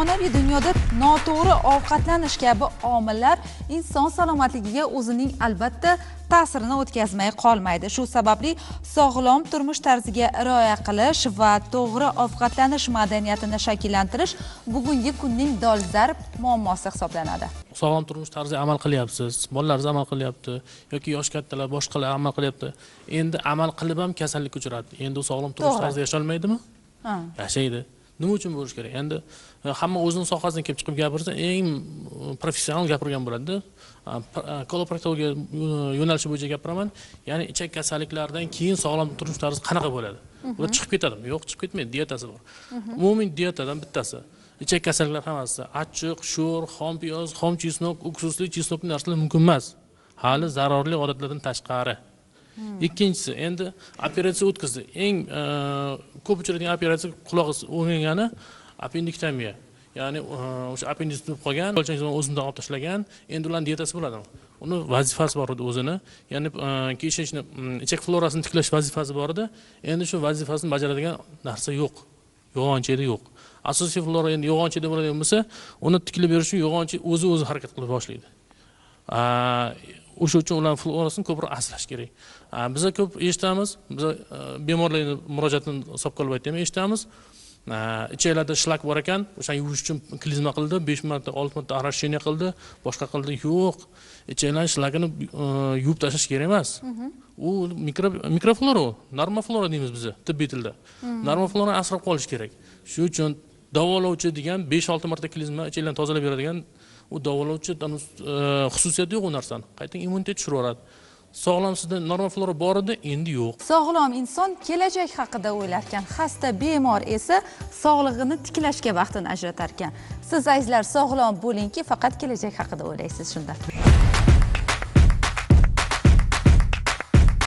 Zamonaviy dunyoda noto'g'ri ovqatlanish kabi omillar inson salomatligiga o'zining albatta ta'sirini o'tkazmay qolmaydi. Shu sababli sog'lom turmush tarziga rioya qilish va to'g'ri ovqatlanish madaniyatini shakllantirish bugungi kunning dolzarb muammosi hisoblanadi. Sog'lom turmush tarziga amal qilyapsiz, bolalaringiz amal qilyapti yoki yosh kattalar, boshqalar amal qilyapti. Endi amal qilib ham kasallikka uchradi. Endi u sog'lom turmush tarzida yasholmaydimi? Yashaydi. Nima uchun bo'lishi kerak? Endi hamma o'zining sohasidan kelib chiqib gapirsa, eng professional gapirgan bo'ladi. Koloproktologiya yo'nalishi bo'yicha gapiraman. Ya'ni ichak kasalliklaridan keyin sog'lom turmush tarzi qanaqa bo'ladi? Ular chiqib ketadimi? Yo'q, chiqib ketmaydi, dietasi bor. Umumiy dietadan bittasi. Ichak kasalliklar hammasi achchiq, sho'r, xom piyoz, xom chesnok, uksusli chesnokli narsalar mumkin emas. Hali zararli odatlardan tashqari. Ikkinchisi, endi operatsiya o'tkazdi. Eng ko'p uchraydigan operatsiya qulog'i o'ngani appendektomiya. Ya'ni o'sha appendis tutib qolgan, o'lchangizni o'zimdan olib tashlagan, endi ularning dietasi bo'ladimi? Uni vazifasi bor edi o'zini. Ya'ni kechishni, ichak florasini tiklash vazifasi bor edi. Endi shu vazifasini bajaradigan narsa yo'q. Yo'g'onchada yo'q. Asosiy flora endi yo'g'onchada bo'ladigan bo'lsa, uni tiklab berish uchun yo'g'onchi o'zi harakat qilib boshlaydi. O'sha uchun ularning florasini ko'proq asrash kerak. Biza ko'p eshitamiz, biza bemorlarning murojaatini hisobga olib aytaman, eshitamiz. Ichaklarda shlak bor ekan, o'shani yuvish uchun klizma qildi, 5 marta, 6 marta орошение qildi, boshqa qildi. Yo'q. Ichaklarning shlakini yuvib tashlash kerak emas. U mikroflora u, normoflora deymiz biz tibbiy tilda. Normoflorani asrab qolish kerak. Shuning uchun davolovchi degan 5-6 marta klizma ichaklarni tozalab beradigan u davolovchi xususiyati yo'q u narsani. Qaytang immunitet tushirib yuboradi. Sog'lom sizda normoflora bor edi, endi yo'q. Sog'lom inson kelajak haqida o'ylarkan, xasta bemor esa sog'lig'ini tiklashga vaqtini ajratar ekan. Siz azizlar sog'lom bo'lingki, faqat kelajak haqida o'ylaysiz shunda.